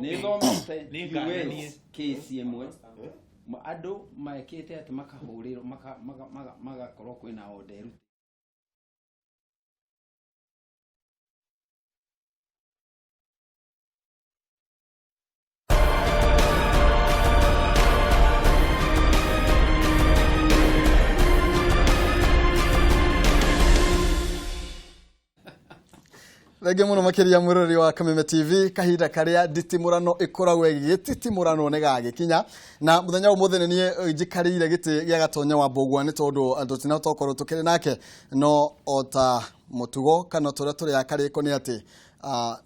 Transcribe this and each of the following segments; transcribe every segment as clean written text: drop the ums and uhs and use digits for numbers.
Nĩ thomete Nĩ ngananie. US case ĩmwe. Andũ mekĩte atĩ makahũrĩrwo magakorwo kwĩna order ĩrutĩtwo. Thengiũ mũno makĩria mwĩroreri wa Kameme TV. Kahinda karĩa nditimũrano ĩkoragwo ĩgĩtitimuranwo nĩ gagĩkinya, na mũthenya ũmũthĩ nĩ niĩ njikarĩire gĩtĩ gĩa Gatonya wa Mbũgua, nĩ tondũ tũtinahota gũkorwo tũkĩrĩ nake, no o ta mũtugo kana tũrĩa tũrĩ akarĩko nĩ atĩ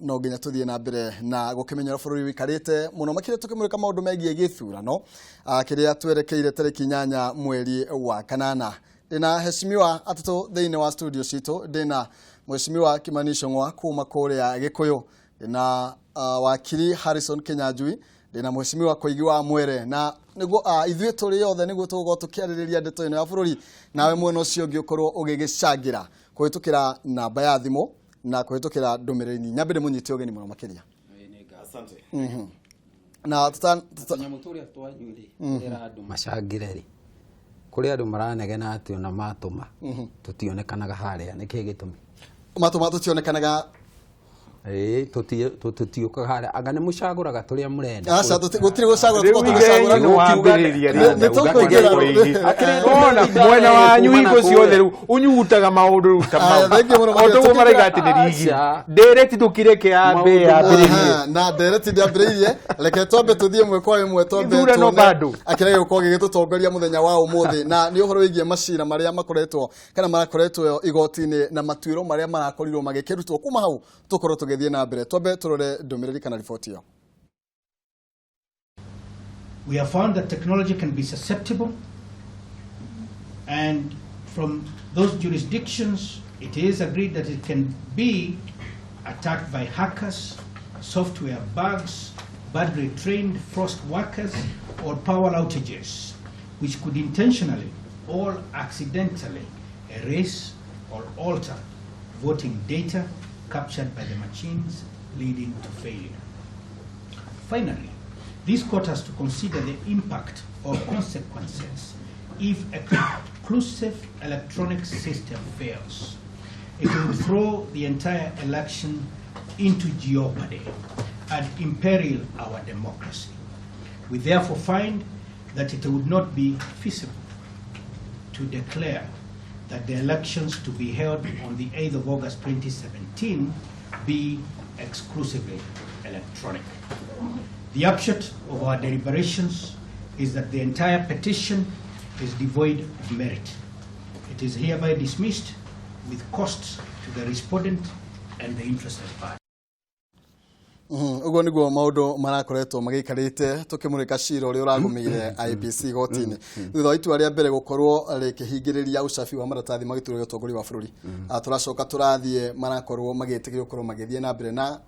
no nginya tũthiĩ na mbere na gũkĩmenya ũrĩa bũrũri ũikarĩte, mũno makĩria tũkĩmũrĩka maũndũ megiĩ gĩthurano kĩrĩa twerekeire tarĩki 8 mweri wa kanana. Ndĩna heshimiwa atatũ thĩinĩ wa studio citũ. Ndĩna Mheshimiwa Kimani Ichung'wa kuma kũrĩa Gĩkũyũ, ndĩna wakiri Harrison Kinyanjui, ndĩna Mheshimiwa Koigi wa Mwere, na nĩguo ithuĩ tũrĩ othe nĩguo tũgũkorwo tũkĩarĩrĩria ndeto ĩno ya bũrũri, nawe mwena ũcio ũngĩ ũkorwo ũgĩgĩcangĩra kũhĩtũkĩra namba ya thimũ na kũhĩtũkĩra ndũmĩrĩri. Nyambe ndĩmũnyite ũgeni mũno makĩria. Asante. Na Tũnyamũ tũrĩa twanyu rĩ, ĩra andũ macangĩre rĩ, kũrĩ andũ maranegena atĩ ona matũma tũtionekanaga harĩa, nĩkĩ gĩtũmi? Matũma tũtionekanaga? Ĩĩ, tũtiũkaga harĩa, anga nĩ mũcagũraga tũrĩa mũrenda? Aca, gũtirĩ gũcagũra, Rĩu tũkorwo igenyi tũgĩcagũra. nĩ wambĩrĩria Nĩ- nĩ tũkũingĩra. Wona mwena wanyu hingo ciothe rĩu ũnyugutaga maũndũ rĩu ta Aya, mau. thank you mũno O toguo makĩria. maraiga atĩ nĩ rigi. Aca. Ndereti ndũkireke yambe yambĩrĩrie. Aha, na ndereti ndĩambĩrĩirie. Reke twambe tũthiĩ ĩmwe kwa ĩmwe, twambe Gĩthurano tuone bado. akĩrĩa gĩgũkorwo gĩgĩtũtongoria mũthenya wa ũmũthĩ, na nĩ ũhoro wĩgiĩ macira marĩa makoretwo kana marakoretwo igoti-inĩ na matuĩro marĩa marakorirwo magĩkĩrutwo. Kuma hau tũkorwo tũgĩthiĩ na mbere. Twambe tũrore ndũmĩrĩri kana riboti ĩyo. We have found that technology can be susceptible, and from those jurisdictions, it is agreed that it can be attacked by hackers, software bugs, badly trained frost workers, or power outages, which could intentionally or accidentally erase or alter voting data captured by the machines, leading to failure. Finally, this court has to consider the impact or consequences if a conclusive electronic system fails. It will throw the entire election into jeopardy and imperil our democracy. We therefore find that it would not be feasible to declare that the elections to be held on the 8th of August 2017 be exclusively electronic. The upshot of our deliberations is that the entire petition is devoid of merit. It is hereby dismissed with costs to the respondent and the interested party. Ũguo nĩguo maũndũ marakoretwo magĩikarĩte tũkĩmũrĩka cira ũrĩa ũragũmĩire IEBC igoti-inĩ thutha wa itua rĩa mbere gũkorwo rĩkĩhingĩrĩria ũcabi wa maratathi ma gĩturwa gĩa ũtongoria wa bũrũri. Tũracoka tũrathiĩ marakorwo magĩtĩkĩrio gũkorwo magĩthiĩ na mbere na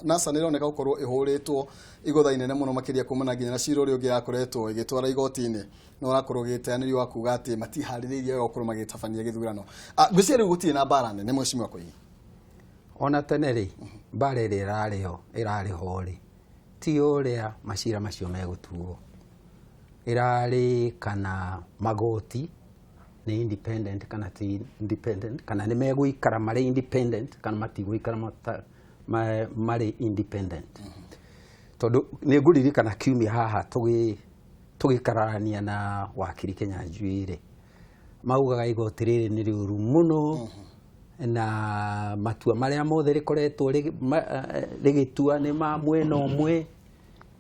NASA nĩ ĩroneka gũkorwo ĩhũrĩtwo igũtha inene mũno makĩria kumana nginya na cira ũrĩa ũngĩ yakoretwo ĩgĩtwara igoti-inĩ na ũrakorwo ũgĩteanĩrio wa kuga atĩ matiharĩrĩirie wega gũkorwo magĩtabania gĩthurano. Ngwĩciria rĩu gũtirĩ na mbara nene, mheshimiwa Koigi. Ona tene rĩ, mbara ĩrĩa ĩrarĩ ho ĩrarĩ ho rĩ, ti ũrĩa macira macio megũtuo, ĩrarĩ kana magoti nĩ independent kana ti independent, kana nĩ megũikara marĩ independent kana matigũikara marĩ independent. Tondũ nĩ ngũririkana kiumia haha tũgĩkararania na wakiri Kinyanjui rĩ, maugaga igoti rĩrĩ nĩ rĩũru mũno na matua marĩa mothe rĩkoretwo rĩgĩtua nĩ ma mwena ũmwe,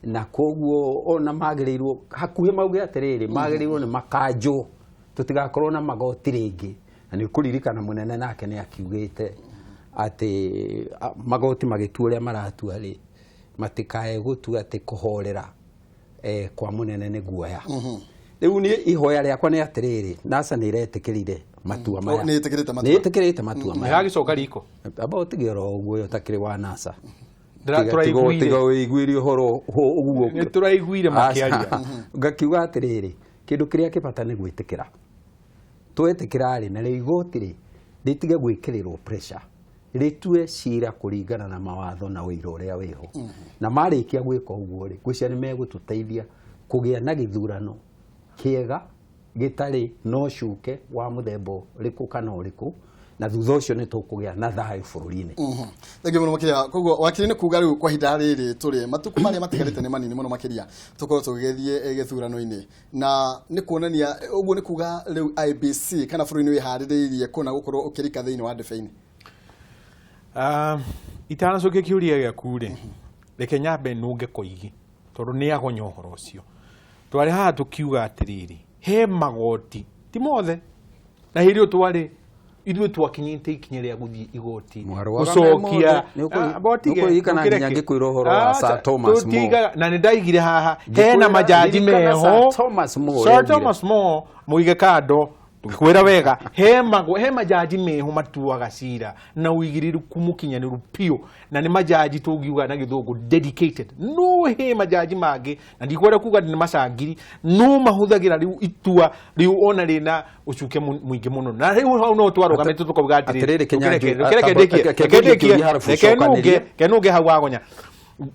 na koguo ona magĩrĩirwo hakuhĩ mauge atĩrĩrĩ, magĩrĩirwo nĩ makanjwo, tũtigakorwo na magoti rĩngĩ. Na nĩ ũkũririkana mũnene nake nĩ akiugĩte atĩ magoti magĩtua ũrĩa maratua rĩ, matikae gũtua atĩ kũhorera kwa mũnene nĩ guoya. Rĩu nĩ ihoya rĩakwa nĩ atĩrĩrĩ, NASA nĩ ĩretĩkĩrire matua maya. Oh, nĩ ĩtĩkĩrĩte matua. Nĩ ĩtĩkĩrĩte matua maya. Nĩ riko. Amba ũtige oro ũguo ũyũ ũtakĩrĩ wa NASA. Tũraiguire. Tiga ũiguire ũhoro ũguo. Nĩ tũraiguire makĩaria. Aca. Ngakiuga atĩrĩrĩ, kĩndũ kĩrĩa kĩbata nĩ gwĩtĩkĩra. Twetĩkĩra rĩ, na rĩo igoti rĩ, rĩtige gwĩkĩrĩrwo pressure. Rĩtue cira kũringana na mawatho na ũira ũrĩa wĩho. Na marĩkia gwĩka ũguo rĩ, ngwĩciria nĩ megũtũteithia kũgĩa na gĩthurano kĩega gĩtarĩ na ũcuke wa mũthemba ũrĩkũ kana ũrĩkũ, na thutha ũcio nĩ tũkũgĩa na thayũ bũrũri-inĩ. Thengiũ mũno makĩria. Koguo wakiri, nĩ kuga rĩu kwa ihinda rĩrĩ tũrĩ, matukũ marĩa matigarĩte nĩ manini mũno makĩria tũkorwo tũgĩgĩthiĩ gĩthurano-inĩ, na nĩ kuonania ũguo nĩ kuga rĩu IEBC kana bũrũri nĩ wĩharĩrĩirie kũna gũkorwo ũkĩrika thĩinĩ wa ndebe-inĩ? Itanacokia kĩũria gĩaku rĩ, reke nyambe nũnge Koigi, tondũ nĩ agonya ũhoro ũcio. Twarĩ haha tũkiuga atĩrĩrĩ, he magoti ti mothe, na hĩndĩ ĩyo twarĩ ithuĩ twakinyĩte ikinya rĩa gũthiĩ igoti Mwarũaga gũcokia. me mothe. Ah, botige, Nĩũkũririkana ndũkĩreke. nginya ngĩkwĩra ũhoro wa Acha, Sir Thomas More. Na nĩ ndaigire haha Ngĩkwĩra, hena majaji ririkana meho. Sir Thomas More Sir ũrĩa Thomas More mũige kando, kwĩra wega, he majaji meho matuaga cira na ũigĩrĩrĩku mũkinyanĩru biũ, na nĩ majaji tũngiuga na gĩthũngũ dedicated. No he majaji mangĩ, na ndikwenda kuga nĩ macangiri, no mahũthagĩra rĩu itua rĩu ona rĩna ũcuke mũingĩ mũno, na rĩu hau no twarũgamĩte tũkauga atĩrĩrĩ, Atĩrĩrĩ, Kĩnyanjui, reke ndĩkie, reke reke ngũrie ndĩkie, kĩũria harabu reke nunge, ũcokanĩrie. reke nunge hau wagonya.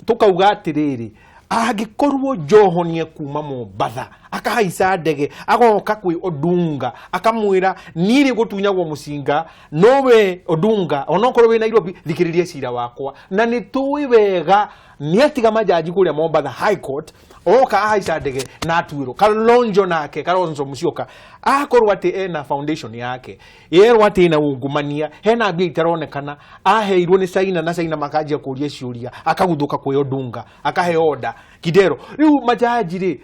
Tukauga atĩrĩrĩ, angĩkorwo Joho nĩ kuma Mombatha akahaica ndege agoka kwĩ Odunga akamwĩra, niĩ rĩ gũtunyagwo mũcinga, no we Odunga onokorwo wĩ Nairobi thikĩrĩria cira wakwa, na nĩ tũĩ wega nĩ atiga majaji kũrĩa Mombatha High Court, oka ahaica ndege na atuĩrwo. Kalonzo nake, Kalonzo Musyoka, akorwo atĩ ena foundation yake yerwo atĩ ena ungumania, hena mbia itaronekana aheirwo nĩ China, na China makanjia kũria ciũria, akaguthũka kwĩ Odunga akahe order Kidero. Rĩu majaji rĩ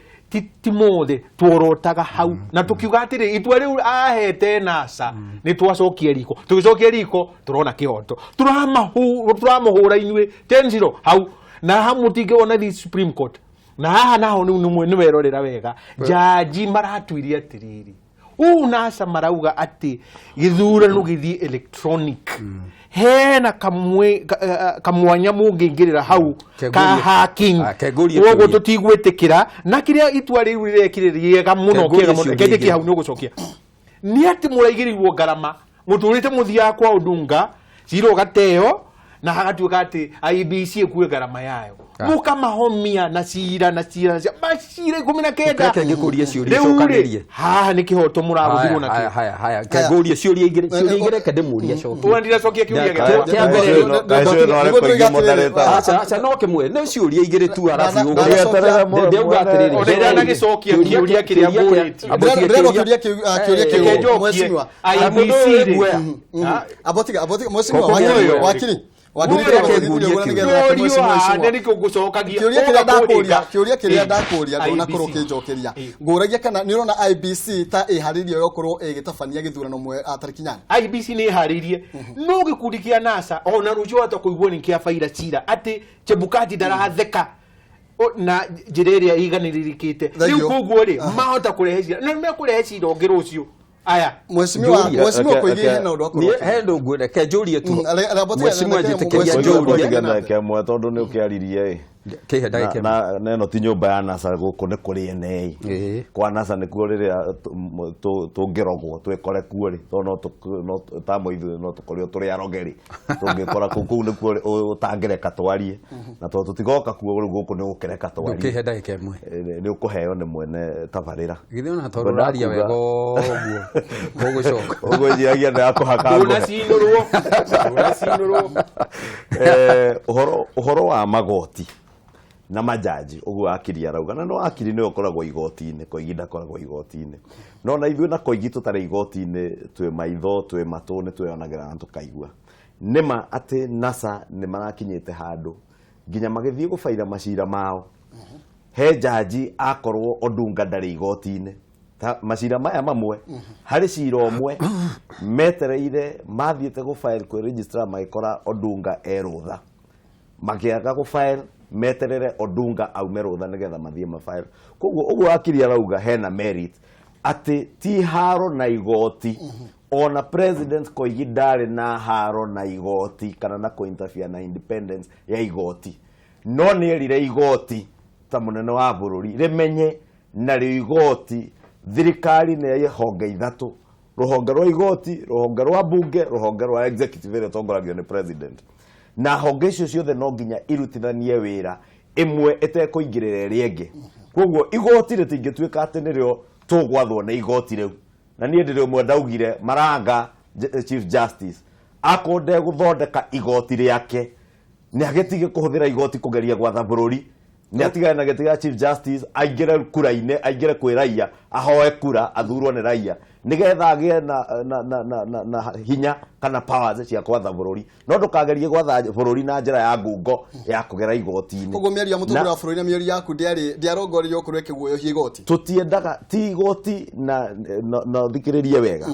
ti mothe tuorotaga hau, na tukiuga atĩrĩ, itua rĩu ahete NASA nĩ twacokia riko, tũgĩcokia riko tũrona kĩhoto, tũramũhũra inyuĩ 10-0 hau, na hau mũtingĩona the Supreme Court. Na haha naho nĩ werorera wega, jaji maratuire atĩrĩrĩ, ũũ NASA marauga atĩ gĩthurano gĩthiĩ electronic, hena kamwe kamwanya mũngĩingĩrĩra hau ka hacking. Kengũrie Koguo kĩũria. Tũtigwĩtĩkĩra na kĩrĩa itua rĩu rĩrekire rĩega mũno. Kengũrie Kĩega mũno. ciũria Kendĩkie igĩrĩ. hau nĩ ũgũcokia nĩ atĩ mũraigĩrĩirwo ngarama, mũtũrĩte mũthiaga kwa Odunga cira ũgateo na hagatuĩka atĩ IEBC ĩkue ngarama yayo. Mũkamahomia na cira na cira na cira, macira 19. Reke ngĩkũrie ciũria Rĩu rĩ, cokanĩrie. haha nĩ kĩhoto mũragũthirwo Haya, nakĩo. haya, haya, kengũrie ciũria igĩrĩ, ciũria igĩrĩ, reke ndĩmũrie acokie. Ũra ndiracokia kĩũria gĩakwa. Kĩa mbere Nĩguo tuiga atĩrĩrĩ, Aca, aca, no kĩmwe nĩ ciũria igĩrĩ tu, arabu ndauga atĩrĩrĩ, Ona ndanagĩcokia kĩũria kĩrĩa ngũrĩtie. Ndĩrenda kĩũria kĩu, kĩũria Reke kĩu njokie. mheshimiwa. IEBC rĩ. Abotiga, abotiga, mheshimiwa. Koko Wakiri, ũyũ. wakiri, wakiri, Mũndũ ũyũ. ũguo nĩgetha Kĩũrio mheshimiwa. haha nĩkĩo ngũcokagia. Kĩũria kĩrĩa Ũka ndakũria, kũrĩka. kĩũria kĩrĩa ndakũria ndũnakorwo IEBC. ũkĩnjokeria. Ngũragia kana nĩ ũrona IEBC ta ĩharĩirie gũkorwo ĩgĩtabania gĩthurano tarĩki 8? IEBC nĩ ĩharĩirie, no gĩkundi kĩa NASA ona rũciũ wahota kũigua nĩ kĩa baira cira atĩ Chebukati ndaratheka na njĩra ĩrĩa ĩiganĩrĩrĩkĩte. Thank Rĩu you. koguo rĩ, mahota kũrehe cira na nĩmekũrehe cira ũngĩ rũciũ aya. Mheshimiwa, Njũria. mheshimiwa, Reke- Koigi, hena ũndũ wakorwo Niĩ he ndũ ngwĩra, reke njũrie tu. Abotiga, Mheshimiwa, reke njĩtĩkĩria mheshimiwa njũrie. Koigi. Ndagĩka ĩmwe tondũ nĩ ũkĩaririe ĩ. Kĩhe ndagĩka ĩmwe. Na ĩno ti nyũmba ya NASA, gũkũ nĩ kũrĩ enei. Kwa NASA nĩkuo rĩrĩa tũngĩrogwo twĩkore kuo rĩ, tondũ no tamwe ithuĩ no tũkorirwo tũrĩ aroge rĩ, tũngĩkora kũu, kũu nĩkuo ũtangĩreka twarie, na tondũ tũtigoka kuo rĩu, gũkũ nĩ gũkĩreka twarie. Ndũkĩhe ndagĩka ĩmwe. Nĩ ũkũheo nĩ mwene tabarĩra. Githĩ ona tondũ ũraria wega ũguo ũgũcoka Ũgwĩciragia nĩ akũhaka ngũhe. Ndũnacinũrwo, ndũnacinũrwo. Ũhoro wa magoti na majaji, ũguo akiri arauga, na no akiri nĩwe ũkoragwo igoti-inĩ, Koigi ndakoragwo igoti-inĩ, no na ithuĩ na Koigi tũtarĩ igoti-inĩ, twĩ maitho, twĩ matũ, nĩ twĩyonagĩra na tũkaigua nĩma atĩ NASA nĩ marakinyĩte handũ nginya magĩthiĩ gũbaira macira mao he jaji akorwo Odunga ndarĩ igoti-inĩ. Ta macira maya mamwe, harĩ cira ũmwe metereire mathiĩte gũfile kwĩ registrar, magĩkora Odunga e rũtha, makĩaga gũfile, meterere Odunga aume rũtha nĩgetha mathiĩ mafile. Koguo ũguo akiri arauga hena merit atĩ ti haro na igoti, ona President Koigi ndarĩ na haro na igoti kana na kũinterfere na independence ya igoti, no nĩ erire igoti ta mũnene wa bũrũri rĩmenye narĩo igoti thirikari nĩ honge ithatũ. Rũhonge rwa igoti, rũhonge rwa bunge, rũhonge rwa executive ĩrĩa ĩtongoragio nĩ president. Na honge icio ciothe no nginya irutithanie wĩra, ĩmwe ĩtekũingĩrĩra ĩrĩa ĩngĩ. Koguo igoti rĩtingĩtuĩka atĩ nĩrĩo tũgwathwo nĩ igoti rĩu. Na niĩ ndĩrĩ ũmwe ndaugire Maranga Chief Justice akorwo ndegũthondeka igoti rĩake, nĩ agĩtige kũhũthĩra igoti kũgeria gwatha bũrũri, nĩ atigane na gĩtĩ gĩa Chief Justice, aingĩre kura-inĩ, aingĩre kwĩ raia, ahoe kura, athurwo nĩ raia, nĩgetha agĩe na hinya kana powers cia gwatha bũrũri. No ndũkagerie gwatha bũrũri na njĩra ya ngungo ya kũgera igoti-inĩ. Koguo mĩario ya mũtongoria wa bũrũri na mĩario yaku ndĩarongoririo gũkorwo ĩkĩguoyohia igoti. Tũtiendaga ti igoti na thikĩrĩrie wega,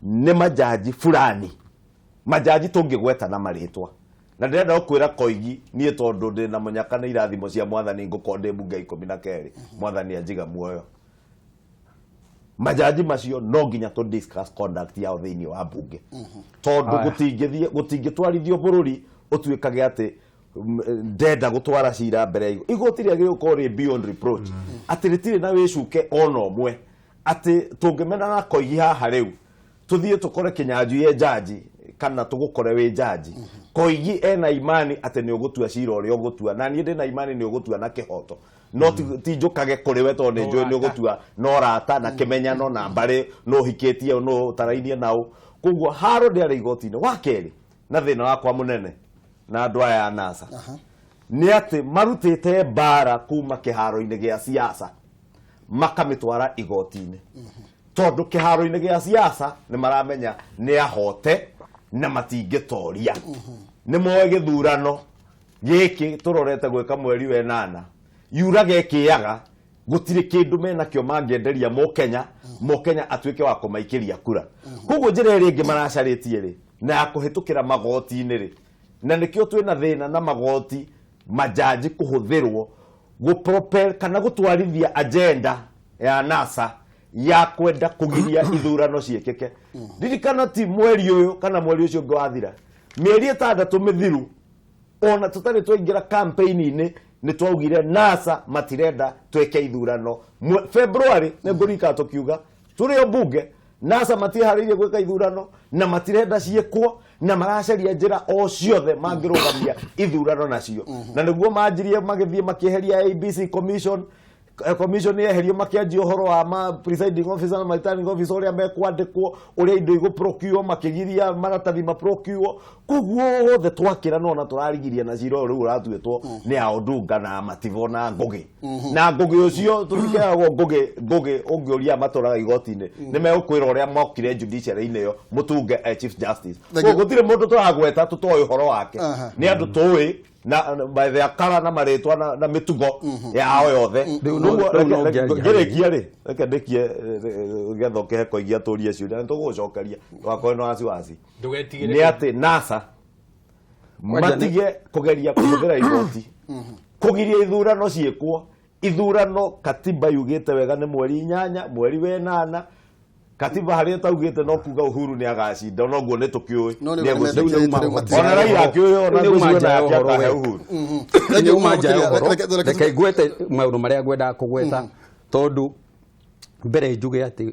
nĩ majaji fulani, majaji tũngĩgweta na marĩtwa. Na ndĩrenda gũkwĩra Koigi, niĩ tondũ ndĩ na mũnyaka nĩ irathimo cia mwathani, ngũkorwo ndĩ mbunge 12, mwathani anjiga muoyo. Majaji macio no nginya tũ discuss conduct yao thĩinĩ wa mbunge, tondũ gũtingĩthiĩ, gũtingĩtwarithio bũrũri ũtuĩkage atĩ ndenda gũtwara cira mbere ya igoti rĩagĩrĩirwo gũkorwo rĩ beyond reproach, atĩ rĩtirĩ na wĩcuke ona ũmwe, atĩ tũngĩmenana na Koigi haha rĩu tũthiĩ tũkore Kĩnyanjui e jaji kana tũgũkore wĩ jaji, Koigi ena imani atĩ nĩ ũgũtua cira ũrĩa ũgũtua, na niĩ ndĩna imani nĩ ũgũtua na kĩhoto, no ti njũkage kũrĩ we tondũ nĩ njũĩ nĩ ũgũtua na ũrata na kĩmenyano na mbarĩ, no ũhikĩtie no ũtarainie nao. Koguo haro ndĩarĩ igoti-inĩ. Wa kerĩ, na thĩna wakwa mũnene na andũ aya a NASA nĩ atĩ marutĩte mbara kuma kĩharo-inĩ gĩa siasa makamĩtwara igoti-inĩ, tondũ kĩharo-inĩ gĩa siasa nĩ maramenya nĩ ahote na matingĩtoria. Nĩ moĩ gĩthurano gĩkĩ tũrorete gwĩka mweri wa 8 yuraga ĩkĩaga, gũtirĩ kĩndũ menakĩo mangĩenderia Mũkenya, Mũkenya atuĩke wa kũmaikĩria kura. Koguo njĩra ĩrĩa ĩngĩ maracarĩtie rĩ, na ya kũhĩtũkĩra magoti-inĩ rĩ, na nĩkĩo twĩna thĩna na magoti majaji kũhũthĩrwo gũpropel kana gũtwarithia agenda ya NASA ya kwenda kũgiria ithurano ciĩkĩke. Ririkana ti mweri ũyũ kana mweri ũcio ũngĩ wathira, mĩeri 6 mĩthiru, ona tũtarĩ twaingĩra campaign-inĩ nĩ twaugire NASA matirenda twĩke ithurano. February nĩ ngũririkana tũkiuga tũrĩ o mbunge, NASA matiharĩirie gwĩka ithurano na matirenda ciĩkwo, na maracaria njĩra o ciothe mangĩrũgamia ithurano nacio. Na nĩguo manjirie magĩthiĩ makĩeheria ABC commission, commission yeherio makĩanjia ũhoro wa ma presiding officer na returning officer ũrĩa mekwandĩkwo, ũrĩa indo igũprocure, makĩgiria maratathi maprocure. Koguo othe twakĩra nona tũrarigiria na cira ũyũ rĩu ũratuĩtwo nĩ a Odunga na Matibo na Ngũgĩ. Na Ngũgĩ ũcio tũtikĩragwo Ngũgĩ, Ngũgĩ ũngĩũria matũraga igoti-inĩ nĩ megũkwĩra ũrĩa mokire judiciary-inĩ ĩyo mũtunge Chief Justice. Thank you. Koguo gũtirĩ mũndũ tũragweta tũtoĩ ũhoro wake. Nĩ andũ tũĩ na by their color na marĩtwa na mĩtugo yao yothe. Rĩu Koguo rĩu no ngĩaria ngĩrĩkia rĩ, reke ndĩkie, getha ũkĩhe Koigi atũrie ciũria, nĩ tũgũgũcokeria, ndũgakorwo na wasiwasi. Ndũgetigĩre. Nĩ atĩ NASA Kwanja nĩ- matige kũgeria kũhũthĩra igoti kũgiria ithurano ciĩkwo. Ithurano katiba yugĩte wega nĩ mweri 8 mweri wa 8. Katiba harĩa ĩtaugĩte no kuga Uhuru nĩ agacinda, noguo nĩ tũkĩũĩ. No rĩu Nĩ egũcinda. nĩmetĩkĩrĩte rĩu matirĩ. Ona Raila akĩũĩ, ona Rĩu nĩ ngũciona manja ya yake ũhoro akahe we. Uhuru. Thank you Nĩ manja ya mũno ũhoro. Reke Reke ngwete maũndũ marĩa ngwendaga kũgweta, tondũ mbere njuge atĩ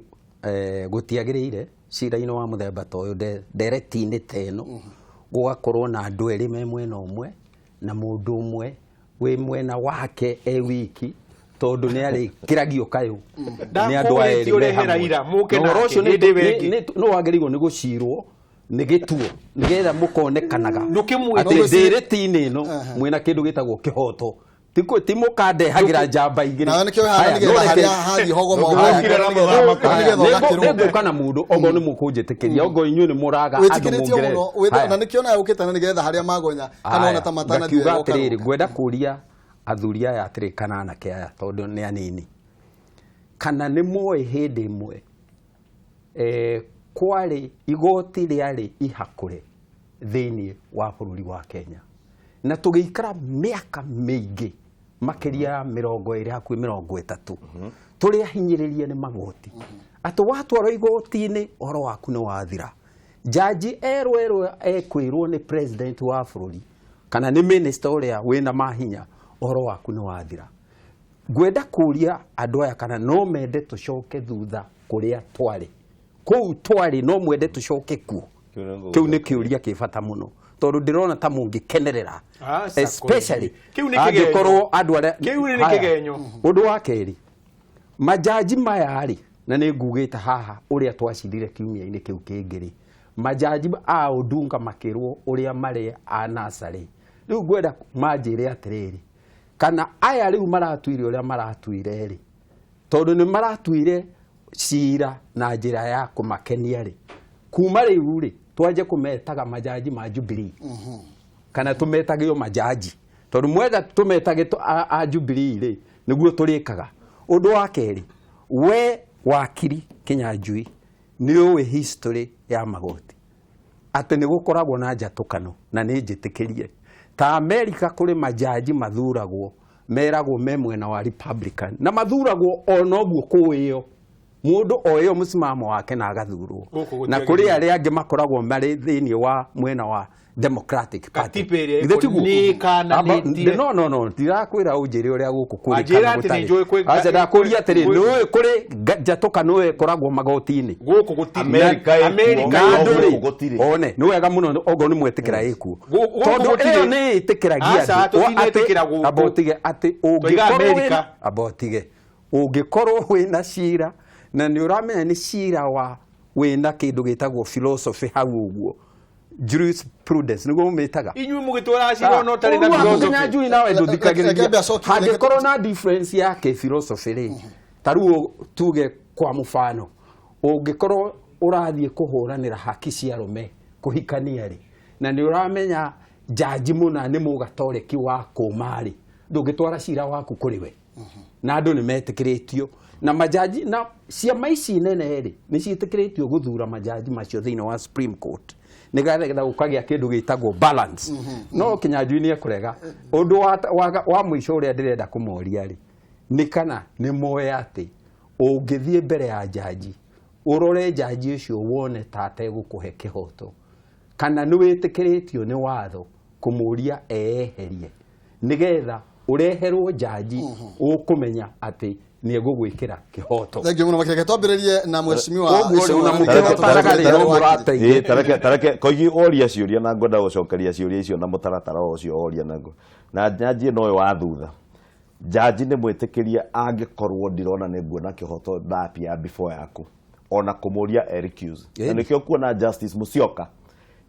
gũtiagĩrĩire cira-inĩ wa mũthemba ta ũyũ, ndereti-inĩ ta ĩno, gũgakorwo na andũ erĩ me mwena ũmwe na mũndũ ũmwe wĩ mwena wake e wiki, tondũ nĩ arĩkĩragio kayũ nĩ andũ aya erĩ Ndakũũrĩtie me ũrehe hamwe. Raila, mũke Na ũhoro nake, ũcio hĩndĩ ĩyo ĩngĩ. nĩ wagĩrĩirwo nĩ gũcirwo nĩ gĩtuo nĩgetha mũkonekanaga Ndũkĩmwĩte. atĩ ndereti-inĩ ĩno mwĩna kĩndũ gĩtagwo kĩhoto. Ti mũkandehagĩra njamba igĩrĩ. Nawe nĩkĩo haha Haya, nĩgetha no reke- harĩa hathiĩ hogoma Ndũngĩũkire na mũthamaki. nĩgetha ũgakĩrwo. Nĩngũka na mũndũ okorwo nĩ mũkũnjĩtĩkĩria, okorwo inyuĩ nĩ mũraga andũ Wĩtĩkĩrĩtio mũngerere. mũno, Haya. na nĩkĩo nawe ũkĩte na nĩgetha harĩa magonya kana ona ta matanathiĩ ngakiuga wega atĩrĩrĩ, ũkarũga. ngwenda kũria athuri aya atĩrĩ kana anake aya tondũ nĩ anini, kana nĩ moĩ hĩndĩ ĩmwe kwarĩ igoti rĩarĩ ihakũre thĩinĩ wa bũrũri wa Kenya, na tũgĩikara mĩaka mĩingĩ makĩria ya 20 hakuhĩ 30 tũrĩ ahinyĩrĩrie nĩ magoti, atĩ watwarwo igoti-inĩ ũhoro waku nĩ wathira. Jaji erwo erwo ekwĩrwo nĩ president wa bũrũri kana nĩ minister ũrĩa wĩna mahinya, ũhoro waku nĩ wathira. Ngwenda kũria andũ aya kana no mende tũcoke thutha kũrĩa twarĩ, Kũu twarĩ no mwende tũcoke kuo? Kĩu nĩ Kĩu nĩ kĩũria kĩ bata mũno, tondũ ndĩrona ta mũngĩkenerera, Aca, especially Kĩu nĩ kĩgenyo. angĩkorwo andũ arĩa Kĩu nĩ Haya. kĩgenyo. Ũndũ wa kerĩ, majaji maya rĩ, na nĩ ngugĩte haha ũrĩa twacirire kiumia-inĩ kĩu kĩngĩ rĩ, majaji a Odunga makĩrwo ũrĩa marĩ a NASA rĩ, rĩu ngwenda manjĩre atĩrĩrĩ, kana aya rĩu maratuire ũrĩa maratuire rĩ, tondũ nĩ maratuire cira na njĩra ya kũmakenia rĩ, kuma rĩu rĩ, twanje kũmetaga majaji ma Jubilee kana tũmetage o majaji? Tondũ mwenda tũmetage a Jubilee rĩ, nĩguo tũrĩkaga. Ũndũ wa kerĩ, we wakiri Kinyanjui nĩ ũĩ history ya magoti atĩ nĩ gũkoragwo na njatũkano, na nĩ njĩtĩkĩrie ta Amerika kũrĩ majaji mathuragwo meragwo me mwena wa Republican, na mathuragwo ona ũguo kũĩo mũndũ oĩo mũsimamo wake na agathurwo. Gũkũ Na gũtiagĩrĩire. kũrĩ arĩa angĩ makoragwo marĩ thĩinĩ wa mwena wa Democratic Party. Katiba ĩrĩa Githĩ tiguo? nĩ ĩkananĩtie. No, ndirakwĩra ũnjĩre ũrĩa gũkũ kũrĩ Wanjĩra kana atĩ gũtarĩ. nĩ njũĩ kwĩ- Aca, ndakũria atĩrĩ, kwĩ- nĩũĩ kũrĩ njatũkano ĩyo ĩkoragwo magoti-inĩ? Gũkũ gũtirĩ. Amerika ĩkuo. Amerika Na No, andũ gũkũ rĩ, gũtirĩ. one nĩ wega mũno okorwo nĩ mwetĩkĩra ĩkuo, Gũkũ tondũ gũtirĩ. ĩyo nĩ ĩtĩkĩragia Aca, andũ. tũtinetĩkĩra gũkũ. Amba ũtige atĩ Tũiga ũngĩkorwo Amerika. wĩna, amba ũtige, ũngĩkorwo wĩna cira na nĩ ũramenya nĩ cira wa wĩna kĩndũ gĩtagwo philosophy hau ũguo, jurisprudence nĩguo mũmĩtaga. Inyuĩ mũgĩtwara cira ona ũtarĩ na philosophy. Kinyanjui nawe Reke ndũthikagĩrĩria. ambe acokie- Hangĩkorwo na difference ya kĩphilosophy rĩ, ta rĩu tuge kwa mũbano ũngĩkorwo ũrathiĩ kũhũranĩra haki cia arũme kũhikania rĩ, na nĩ ũramenya jaji mũna nĩ mũgatoreki wa kũma rĩ, ndũngĩtwara cira waku kũrĩ we. Na andũ nĩ metĩkĩrĩtio na majaji na ciama ici nene rĩ, nĩ ciĩtĩkĩrĩtio gũthura majaji macio thĩinĩ wa Supreme Court nĩgetha gũkagĩa kĩndũ gĩtagwo balance. No Kinyanjui nĩ ekũrega. Ũndũ wa mũico ũrĩa ndĩrenda kũmoria rĩ, nĩ kana nĩ moe atĩ ũngĩthiĩ mbere ya jaji, ũrore jaji ũcio wone ta ategũkũhe kĩhoto, kana nĩ wĩtĩkĩrĩtio nĩ watho kũmũria eyeherie nĩgetha ũreherwo jaji ũkũmenya atĩ nĩ egũgwĩkĩra kĩhoto? Thank you mũno makĩria. Twambĩrĩrie na mheshimiwa Koguo rĩ, ona mũkĩhotanaga rĩ, no mũrateithia. Ĩĩ, tareke Koigi oria ciũria, na ngwenda gũcokeria ciũria icio na mũtaratara ũcio oria naguo, na nyanjie na ũyũ wa thutha. Jaji nĩ mwĩtĩkĩrie angĩkorwo ndirona nĩ nguona kĩhoto ndapia before yaku, ona kũmũria e recuse. Na nĩkĩo kuona Justice Musyoka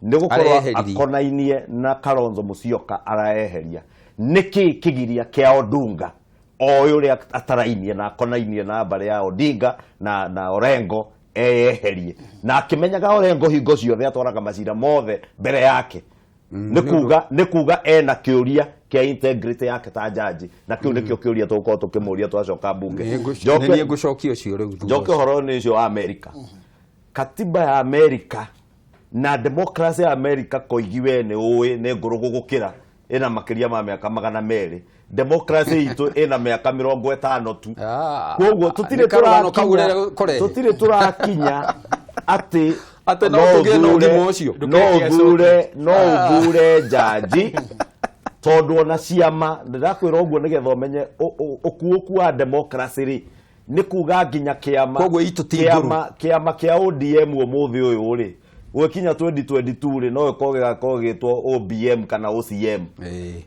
nĩ gũkorwo Areheririe. akonainie na Kalonzo Musyoka araeheria. Nĩkĩ kĩgiria kĩa Odunga oĩ ũrĩa atarainie na akonainie na mbarĩ ya Odinga na Orengo eyeherie, na akĩmenyaga Orengo hingo ciothe atwaraga macira mothe mbere yake? Nĩ kuga ena kĩũria kĩa integrity yake ta jaji, na kĩu nĩkĩo kĩũria tũgũkorwo tũkĩmũria twacoka mbunge. Nĩ niĩ ngũcokia ũcio rĩu thutha Njoke ũcio. ũhoro-inĩ ũcio wa Amerika, katiba ya Amerika na democracy ya Amerika, Koigi we nĩ ũĩ nĩ ngũrũ gũgũkĩra, ĩna makĩria ma mĩaka 200. Democracy itũ ĩna mĩaka 50 tu. Ah, Koguo tũtirĩ nĩ karũgano kau tũrakinya ũrĩa kũrehe. tũtirĩ tũrakinya atĩ Atĩ no tũgĩe na ũgima ũcio. No ũthure jaji, tondũ ona ciama ndĩrakwĩra ũguo nĩgetha ũmenye ũkuũku wa democracy rĩ, nĩ kuga nginya kĩama Koguo itũ ti ngũrũ. Kĩama kĩa ODM ũmũthĩ ũyũ rĩ, gwĩkinya 2022 rĩ, no ĩkorwo gĩgakorwo gĩtwo OBM kana OCM.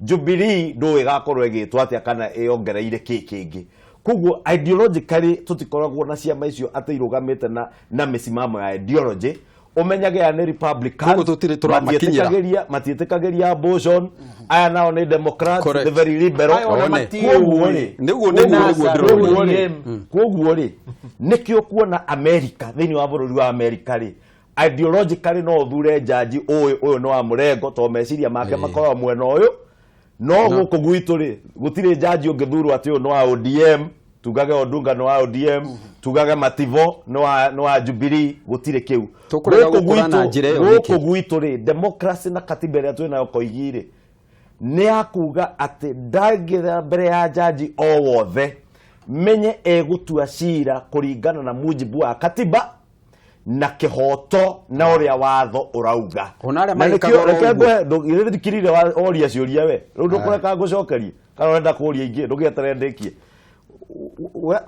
Jubilee ndũĩ ĩgakorwo ĩgĩtwo atĩa kana ĩongereire kĩ kĩngĩ. Koguo ideologically tũtikoragwo na ciama icio atĩ irũgamĩte na mĩsimamo ya ideology, ũmenyage aya nĩ Republicans. Koguo tũtirĩ tũramakinyĩra. Matiĩtĩkagĩria abortion. Aya nao nĩ Democrats, Correct. the very liberal. Aya ona One. matiũĩ. Koguo rĩ, Nĩguo ndĩrona. Koguo rĩ, nĩkĩo kuona America, thĩinĩ wa bũrũri wa America rĩ, ideologically no ũthure jaji ũyũ ũyũ nĩ wa mũrengo tondũ meciria make makoragwo mwena ũyũ. No gũkũ gwitũ rĩ, gũtirĩ jaji ũngĩthurwo atĩ ũyũ nĩ wa ODM, tugage Odunga nĩ wa ODM, tugage Mativo nĩ wa Jubilee. Gũtirĩ kĩu. Tũkũrega Gũkũ gũkũra na njĩra ĩyo gũkũ nĩkĩ? gwitũ rĩ, democracy na katiba ĩrĩa twĩ nayo, Koigi rĩ, nĩ ya kuga atĩ ndangĩra mbere ya jaji o wothe menye egũtua cira kũringana na mujibu wa katiba na kĩhoto na ũrĩa watho ũrauga. Ona arĩa Na magĩkaga nĩkĩo oro reke ũguo. ngũhe githĩ ndikirire oria ciũria we rĩu ndũkũreka ngũcokerie kana ũrenda kũria ingĩ ndũgĩeterere ndĩkie.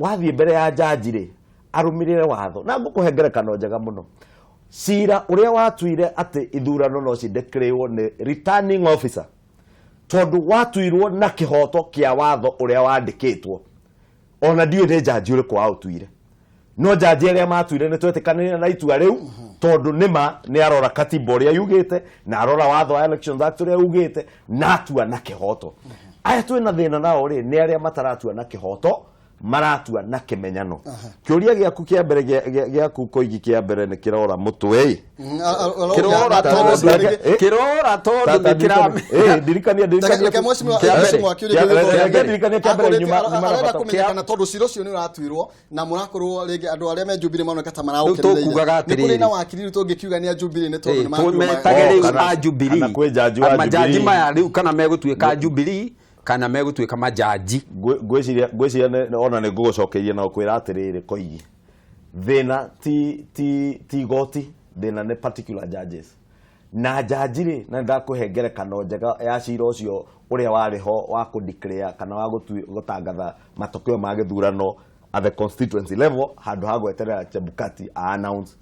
Wathiĩ mbere ya jaji rĩ, Arũmĩrĩre watho. Na ngũkũhe ngerekano njega mũno. Cira ũrĩa watuire atĩ ithurano no cideclarewo nĩ returning officer, tondũ watuirwo na kĩhoto kĩa watho ũrĩa wandĩkĩtwo, ona ndiũĩ nĩ njanji ũrĩkũ waũtuire, no njanji arĩa matuire nĩ twetĩkanĩire na itua rĩu, tondũ nĩma nĩ arora katiba ũrĩa yugĩte na arora watho wa Elections Act ũrĩa yugĩte na atua na kĩhoto. Aya twĩna thĩna nao rĩ, nĩ arĩa mataratua na kĩhoto, maratua na kĩmenyano. Kĩũria gĩaku kĩa mbere gĩaku Koigi kĩa mbere nĩ kĩrora mũtwe ĩ. Kĩrora tondũ kĩrora tondũ nĩ kĩra Ndirikania, ndirikania. Reke mheshimiwa Kĩa mbere. mheshimiwa kĩũria Kĩa- kĩu gĩkorwo reke ndirikanie kĩa mbere nyuma arenda na bata. kũmenyekana tondũ cira ũcio nĩ ũratuirwo na mũrakorwo rĩngĩ andũ arĩa me Jubilee maroneka ta Rĩu maraũkenereire. tũkugaga Nĩ kũrĩ atĩrĩrĩ. na wakiri rĩu tũngĩkiuga nĩ a Jubilee nĩ tondũ Ĩ, nĩ matuirwo tũmetage Oh, rĩu kana- a Jubilee. kana kwĩ jaji wa Majaji Jubilee. maya rĩu kana megũtuĩka a Jubilee kana megũtuĩka majaji. Ngwĩciria ona nĩ ngũgũcokeria na ũkwĩra atĩrĩrĩ Koigi, thĩna ti igoti, thĩna nĩ particular judges na jaji rĩ. Na ndakũhe ngerekano njega ya cira ũcio ũrĩa warĩ ho wa kũ-declare kana wa gũtangatha matokeo ma gĩthurano at the constituency level handũ ha gweterera Chebukati a announce.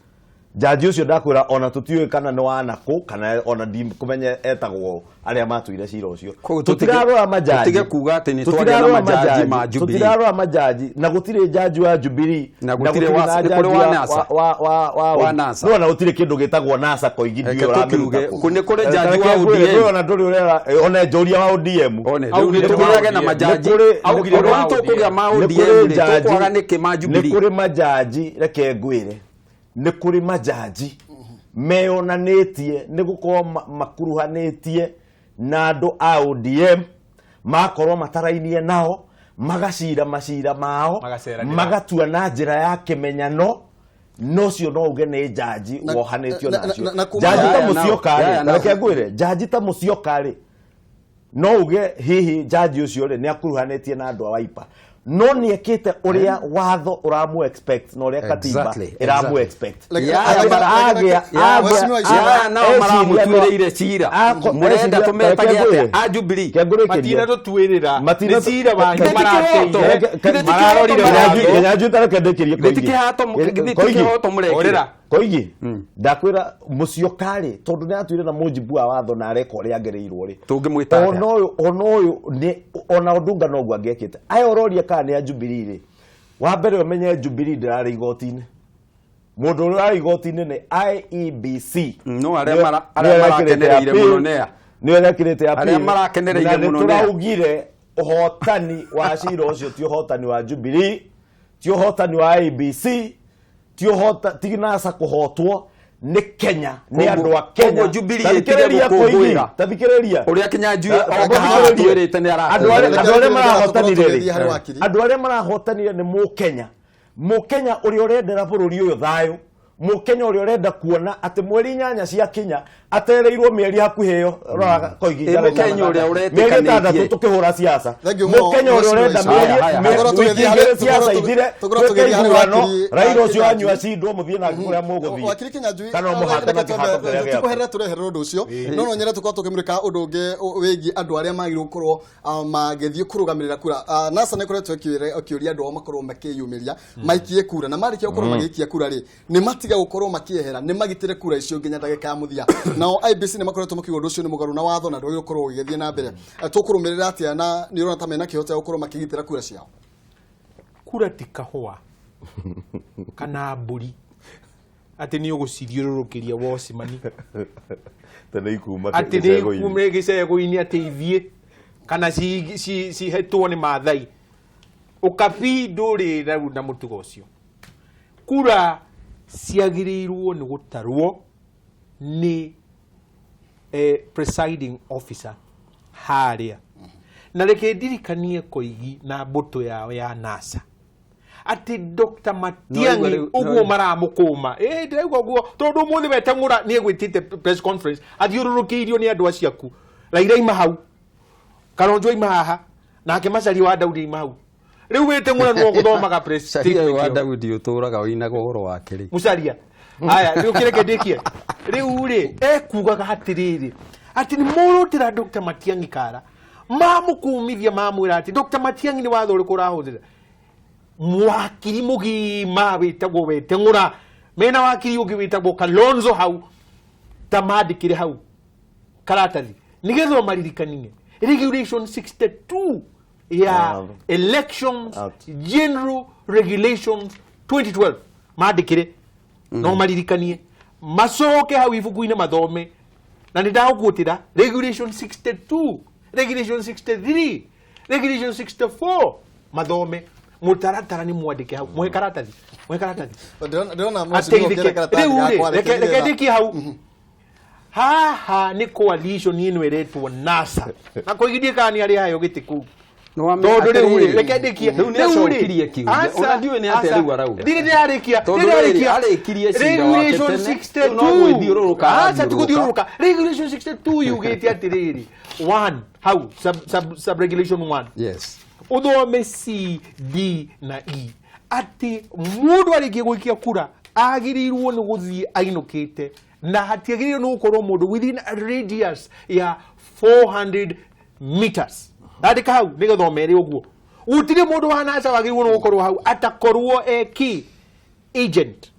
Jaji ũcio ndakwĩra ona tũtiũĩ kana nĩ wa nakũ, kana ona ndikũmenya etagwo arĩa matuire cira ũcio. Koguo Tũtirarora majaji. tũtige kuga atĩ nĩ twagĩa na Tũtirarora majaji ma Jubilee. Tũtirarora majaji na gũtirĩ jaji wa Jubilee. Na gũtirĩ na nĩ kũrĩ jaji wa NASA. wa Wa NASA. No, na gũtirĩ kĩndũ gĩtagwo NASA Koigi. Reke Ndiũĩ ũramĩruta tũkiuge, kũ. nĩ kũrĩ jaji Reke wa ngwĩre, ODM. kwĩ ona ndũrĩ ũrera ona njoria wa ODM. One, rĩu Augire nĩ wa tũgĩage na ODM. majaji. Augire Ũndũ wa ũrĩa tũkũgĩa ma Nĩ ODM kũrĩ rĩ, jaji- tũkwaga nĩkĩ ma nĩ Jubilee? kũrĩ majaji, reke ngwĩre, nĩ kũrĩ majaji meyonanĩtie nĩ gũkorwo makuruhanĩtie na andũ a ODM, makorwo matarainie nao, magacira macira mao, Magaceranĩra. magatua na njĩra ya kĩmenyano. No cio no uge nĩ jaji wohanĩtio nacio. na kuma- Jaji ta Yaya nao, Musyoka yaya rĩ, nao. reke ngwĩre, jaji ta Musyoka rĩ, no uge hihi jaji ũcio rĩ nĩ akuruhanĩtie na andũ a Wiper, no nĩ ekĩte ũrĩa watho ũramu expect na ũrĩa katiba ĩramu expect. Yaya nao maramũtuĩrĩire cira. Mũrenda tũmetage atĩa a Jubilee? Matina tũtuĩrĩra Matina nĩ cira wanyu Githĩ ti kĩhoto? marateire. Githĩ ti Mararorire kĩhoto? watho. Kinyanjui, tareke ndĩkĩrie. Githĩ ti kĩhato- githĩ ti kĩhoto mũrekire? Orĩra. Koigi, ndakwĩra Musyoka rĩ, tondũ nĩ atuire na mujibu wa watho na areka ũrĩa agĩrĩirwo rĩ, Tũngĩmwĩta atĩa? Ona ũyũ nĩ ona Odunga noguo angĩekĩte. Aya ũroria kana nĩ a Jubilee rĩ, wa mbere ũmenye Jubilee ndĩrarĩ igoti-inĩ. Mũndũ ũrĩa ũrarĩ igoti-inĩ nĩ IEBC. No arĩa arĩa marakenereire mũno nĩ a? Nĩo rekĩrĩte appeal. Arĩa marakenereire Na mũno nĩ a? nĩtũraugire ũhotani wa cira ũcio ti ũhotani wa Jubilee, ti ũhotani wa IEBC, ti ũhota ti NASA kũhotwo nĩ Kenya, nĩ andũ a Kenya. Koguo Jubilee Ta ĩtige thikĩrĩria, Koigi, gũkũngũĩra. ta thikĩrĩria. Ũrĩa Kinyanjui Ta oka haha thikĩrĩria. atwĩrĩte nĩ Andũ arĩa arakũngũĩra. andũ arĩa marahotanire Tũgĩthiĩ rĩ, harĩ wakiri. andũ arĩa marahotanire nĩ mũkenya, mũkenya ũrĩa ũrendera bũrũri ũyũ thayũ, mũkenya ũrĩa ũrenda kuona atĩ mweri 8 ciakinya atereirwo mĩeri hakuhĩ ĩyo rora Koigi. Ĩ, mũkenya ũrĩa Mĩeri ũretĩkanĩtie. 6 tũkĩhũra siasa. Thank you mũno, Mũkenya ũrĩa ũrenda Mheshimiwa. mĩeri Haya, haya, mĩeri- Tũkorwo wiki tũgĩthiĩ 2 harĩ- siasa ithire, tũkorwo twĩke tũgĩthiĩ harĩ ithurano, wakiri- Raila ũcio wakiri wanyu Kinyanjui. acindwo mũthiĩ nake kũrĩa mũgũthiĩ Wakiri Kinyanjui, kana mũhate na kĩhato kĩrĩa gĩaku. tikuherera tũreherera ũndũ ũcio, no no nyende tũkorwo tũkĩmũrĩka ũndũ ũngĩ wĩgiĩ andũ arĩa magĩrĩirwo gũkorwo magĩthiĩ kũrũgamĩrĩra kura. NASA nĩ ĩkoretwo ĩkĩũria andũ ao makorwo makĩyumĩria maikie kura, na marĩkia gũkorwo magĩikia kura rĩ, nĩ matiga gũkorwo makĩehera, nĩ magitĩre kura icio nginya ndagĩka ya mũthia. Nao IEBC nĩ makoretwo makiuga ũndũ ũcio nĩ mũgarũ na watho na ndwagĩrĩirwo gũkorwo ũgĩthiĩ na mbere. Tũkũrũmĩrĩra atĩa, na nĩ ũrona ta mena kĩhoto gĩa gũkorwo makĩgitĩra kura ciao? Kura ti kahũa kana mbũri atĩ nĩ ũgũcithiũrũrũkĩria wocimani. Tene ikuma Atĩ nĩ gĩcego-inĩ. ikume gĩcego-inĩ atĩ ithiĩ kana cihetwo nĩ Maathai. Ũkabi ndũrĩ rĩu na mũtugo ũcio. Kura ciagĩrĩirwo nĩ gũtarwo nĩ presiding officer harĩa. Na reke ndirikanie Koigi na mbũtũ yao ya NASA atĩ Dr. Matiang'i ũguo maramũkũma, ĩ ndĩraigua ũguo tondũ ũmũthĩ weteng'ũra nĩ egwĩtĩte press conference athiũrũrũkĩirio nĩ andũ acio aku. Raila ima hau, Kalonzo ima haha, nake Macharia wa Daudi ima hau. Rĩu wĩteng'ũra nĩwe ũgũthomaga press Caria ũyũ wa statement ĩyo. Daudi ũtũraga ũinaga ũhoro wake rĩ. Mucaria aya rĩu kĩreke ndĩkie. Rĩu rĩ, ekugaga atĩrĩrĩ atĩ nĩ morotĩra Dr. Matiang'i kara mamũkũmithia, mamwĩra atĩ Dr. Matiang'i nĩ watho ũrĩkũ ũrahũthĩra. Mwakiri mũgima wĩtagwo Weteng'ũra mena wakiri ũngĩ wĩtagwo Kalonzo hau, ta mandĩkĩre hau karatathi nĩgetha ũmaririkanie regulation 62 ya Elections Act. General Regulations 2012, mandĩkĩre no maririkanie, macoke hau ibuku-inĩ mathome. Na nĩ ndagũkuĩtĩra regulation 62, regulation 63, regulation 64, mathome mũtaratara nĩ mwandĩke hau. Mwe karatathi, mwe karatathi. Ndĩrona mheshimiwa Ateithĩke. ũkĩre karatathi Rĩu rĩ, gakwa, reke nĩgetha- ndĩkie hau. Haha nĩ coalition ĩno ĩretwo NASA, na kũigithie kana nĩ arĩ hayo gĩtĩ kũu. Tondũ rĩu rĩ, reke ndĩkie. Rĩu nĩ Rĩu rĩ, acokirie kĩũria. aca, Ona ndiũĩ nĩ atĩa aca. rĩu arauga. Ndirĩ ndĩrarĩkia. Tondũ Ndirĩ rĩrĩ, ndĩrarĩkia. arĩkirie cira wake Regulation tene, 62. rĩu no gwĩthiũrũrũka Aca, ti arathiũrũrũka. gũthiũrũrũka. Regulation 62 yugĩte atĩrĩrĩ, 1 hau sub regulation 1, ũthome C, D na E, atĩ mũndũ arĩkia gũikia kura agĩrĩirwo nĩ gũthiĩ ainũkĩte, na hatiagĩrĩirwo nĩ gũkorwo mũndũ within a radius ya 400 meters. Andĩka hau nĩgetha ũmere ũguo, gũtirĩ mũndũ wa NASA wagĩrĩirwo nĩ gũkorwo hau atakorwo eki agent,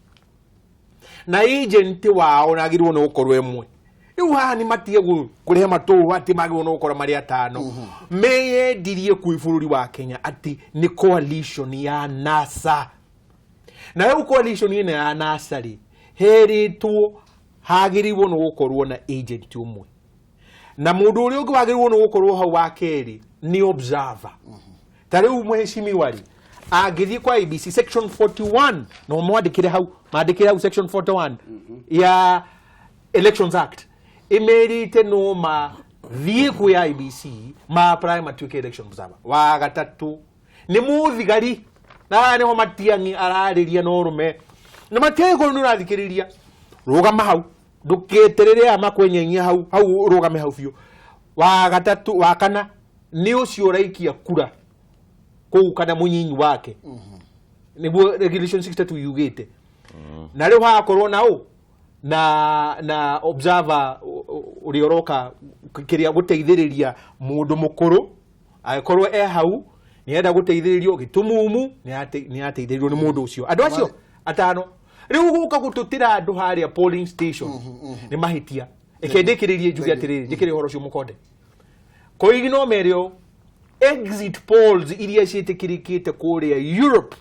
na agent wao nagĩrĩirwo nĩ gũkorwo ĩmwe. Rĩu haha nĩ matige kũrehe matũũ atĩ magĩrĩirwo nĩ gũkorwo marĩ atano. Meyendirie kwĩ bũrũri wa Kenya atĩ nĩ coalition ya NASA, na rĩu coalition ĩno ya NASA rĩ, herĩtwo hagĩrĩirwo nĩ gũkorwo na agent ũmwe, na mũndũ ũrĩa ũngĩ wagĩrĩirwo nĩ gũkorwo hau wa kerĩ nĩ observer. Ta rĩu mheshimiwa rĩ, angĩthiĩ kwa ABC section 41, no mwandĩkĩre hau, mandĩkĩre hau section 41 ya Elections Act ĩmerĩte no mathiĩ kwĩ IEBC ma apply matuĩke election observer. Wa gatatũ nĩ mũthigari, na haha nĩho Matiang'i ararĩria na ũrũme, na Matiang'i korwo nĩ ũrathikĩrĩria, rũgama hau, ndũketerere aya makwenyenyia hau hau, ũrũgame hau biũ. Wa gatatũ, wa kana nĩ ũcio ũraikia kura kũu kana mũnyinyi wake, nĩguo regulation 62 yugĩte. Na rĩu hagakorwo na ũ na observer ũrĩa ũroka kĩrĩa gũteithĩrĩria mũndũ mũkũrũ, angĩkorwo e hau nĩenda gũteithĩrĩrio gĩtumumu, nĩ ateithĩrĩrio nĩ mũndũ ũcio. Andũ acio atano rĩu gũka gũtũtĩra andũ harĩa polling station nĩ mahĩtia. Reke ndĩkĩrĩrie, njuge atĩrĩrĩ, njĩkĩre ũhoro ũcio mũkonde. Koigi no mere ũũ, exit polls iria ciĩtĩkĩrĩkĩte kũrĩa Europe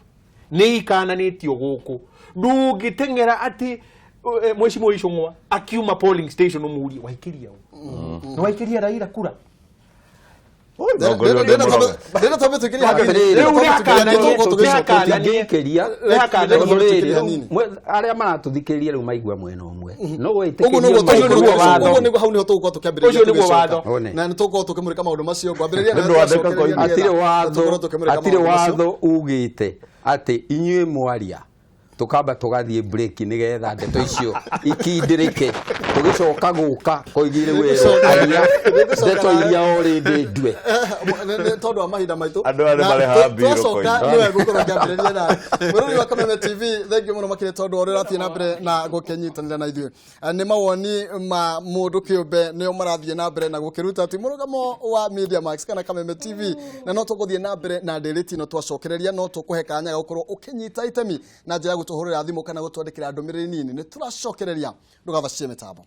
nĩ ikananĩtio gũkũ. Ndũngĩteng'era atĩ mheshimiwa Icũng'wa akiuma polling station ũmũrie waikĩria ũ, nĩ waikĩria Raila kura. Ndĩrenda twambe twĩkĩrie hanini. Atĩrĩrĩ, Rĩu nĩ akananie- Tũgĩcoka. nĩ akananie- Tũtingĩikĩria. Nĩ Tondũ rĩrĩ, Hanini. Arĩa maratũthikĩrĩria rĩu maigua mwena ũmwe no Ũguo wĩtĩkĩrie nĩguo Ũcio nĩguo tũgũkorwo watho. ũguo nĩguo hau nĩho tũgũkorwo tũkĩambĩrĩria Ũcio nĩguo tũgĩcoka. watho. One. Na nĩ tũgũkorwo tũkĩmũrĩka maũndũ macio ngwambĩrĩria na Nĩ ũndũ wa Ndeka tũgacokereria Koigi. nĩgetha Hatirĩ watho, tũkorwo tũkĩmũrĩka hatirĩ maũndũ macio. watho ugĩte atĩ inyuĩ mwaria tukamba tũgathiĩ break nĩgetha ndeto icio ikindĩrĩke, tũgĩcoka gũka koigire wero aria ndeto iria already ndue. Nĩ tondũ wa mahinda maitũ. Andũ arĩa Na marehaga mbirũ twacoka Koigi. nĩwe ngũkorwo ngĩambĩrĩria nawe. Mwĩrori wa Kameme TV, thank you mũno makĩria tondũ wa ũrĩa ũrathiĩ na mbere na gũkĩnyitanĩra na ithuĩ. Nĩ mawoni ma mũndũ kĩũmbe nĩo marathiĩ na mbere na gũkĩruta ti mũrũgamo wa Media Max kana Kameme TV, na no tũgũthiĩ na mbere na ndereti ĩno twacokereria, no tũkũhe kanya ga gũkorwo ũkĩnyita itemi na njĩra ya gũtũhũrĩra thimũ kana gũtwandĩkĩra ndũmĩrĩri nini. Nĩ tũracokereria, ndũgathacie mĩtambo.